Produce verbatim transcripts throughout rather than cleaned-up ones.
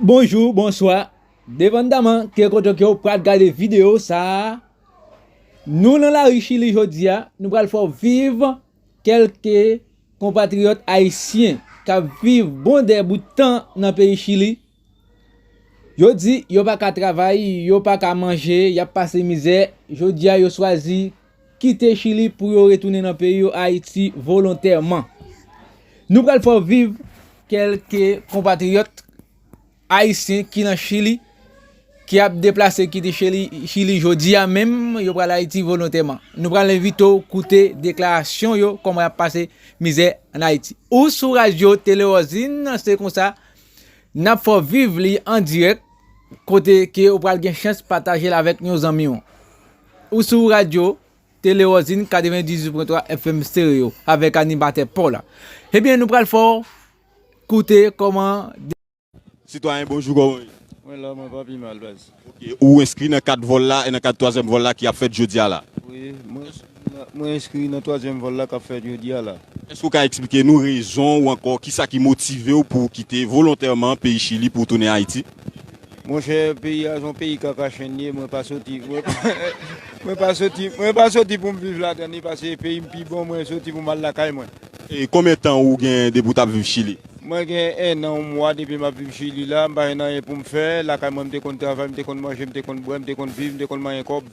Bonjou, bonswa. Depandaman ke kote ke w pral gade videyo sa a, nou nan lari Chili jodi a, nou pral fè w viv kèlke konpatriyòt ayisyen k ap viv bon dè bout tan nan peyi Chili. Yo di yo pa ka travay, yo pa ka manje, y ap pase mizè. Jodi a, yo chwazi kite Chili pou yo retounen nan peyi yo, Ayiti, volontèman. Nou pral fè w viv kèlke konpatriyòt ayisyen ki nan Chili, ki ap deplase kite Chili, Chili jodi a menm, yo pral Ayiti volontèman. Nou pral envite w koute deklarasyon yo, kòman y ap pase mizè ann Ayiti. Ou sou radyo Tele Wòzin, se konsa, n ap fè w viv li an dirèk, kote ke ou pral gen chans pataje l avèk yon zanmi w. Ou sou radyo Tele Wòzin katrevendizuit pwen twa F M Stereo avèk animatè Paul la. Ebyen, nou pral fè w koute kòman. Sitwayen, bonjou, kòman w ye? Mwen la, mwen pa pi mal, baz. Ok, ou enskri nan kat vòl la e nan kat twazyèm vòl la ki ap fèt jodi a la? Wi, mwen, mwen enskri nan twazyèm vòl la k ap fèt jodi a la. Èske w ka eksplike nou rezon ou ankò kisa ki motive w pou w kite volontèman peyi Chili pou w tounen Ayiti? Monchè, peyi a se yon peyi kaka chenn ye, mwen pa soti, mwen pa, mwen pa soti, mwen pa soti pou m viv ladan li, paske peyi m pi bon, mwen soti pou m al lakay mwen. E konbyen tan ou gen depi w t ap viv Chili? Mwen gen enn an, yon mwa depi m ap viv Chili la, m pa jwenn anyen pou m fè. Lakay mwen, m te konn travay, m te konn manje, m te konn bwè, m te konn viv, m te konn manyen kòb.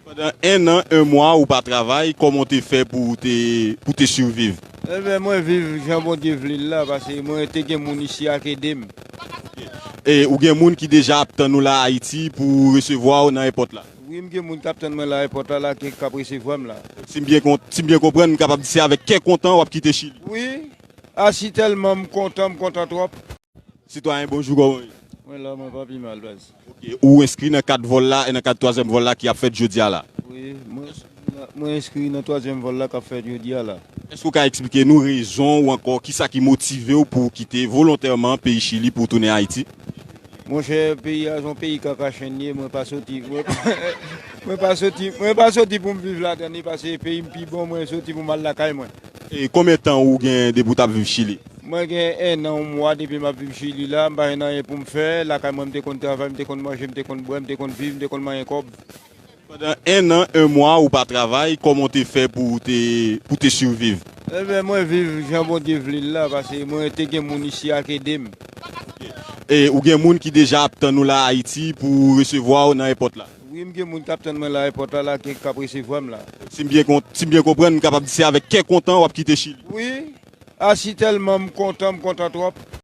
Pandan enn an, yon mwa ou pa travay, kòman w te fè pou w te, pou w te siviv? Enben, mwen viv jan Bondye vle l la, paske mwen te gen moun isi a k ede m. E ou gen moun ki deja ap tann ou la Ayiti pou resevwa w nan èpòt la? Wi, m gen moun k ap tann mwen la èpòt la, la, k, k ap resevwa m la. Si m byen kon-, si m byen konprann, m kapab di se avèk kè kontan w ap kite Chili? Wi, a si tèlman m kontan, m kontan twòp. Sitwayen, bonjou, kòman w ye? Mwen la, mwen pa pi mal, baz. Ok, ou enskri nan kat vòl la e nan kat twazyèm vòl la ki ap fèt jodi a la? Wi, mwen, mwen enskri nan twazyèm vòl la k ap fèt jodi a la. Èske w ka eksplike nou rezon ou ankò kisa ki motive w pou w kite volontèman peyi Chili pou w tounen Ayiti? Monchè, peyi a se yon peyi kaka chenn ye, mwen pa soti, mwen pa, mwen pa soti, mwen pa soti pou m viv ladan li, paske peyi m pi bon, mwen soti pou m al lakay mwen. E konbyen tan ou gen depi w t ap viv Chili? Mwen gen enn an, yon mwa depi m ap viv Chili la, m pa jwenn anyen pou m fè. Lakay mwen, m te konn travay, m te konn manje, m te konn bwè, m te konn viv, m te konn manyen kòb. Pandan enn an, yon mwa ou pa travay, kòman w te fè pou w te, pou w te siviv? Enben, mwen viv jan Bondye vle l la, paske mwen te gen moun isi a k ede m. E ou gen moun ki deja ap tann ou la Ayiti pou resevwa w nan èpòt la? Wi, m gen moun k ap tann mwen la èpòt la, la, k, k ap resevwa m la. Si m byen kon-, si m byen konprann, m kapab di se avèk kè kontan w ap kite Chili? Wi, a si tèlman m kontan, m kontan twòp.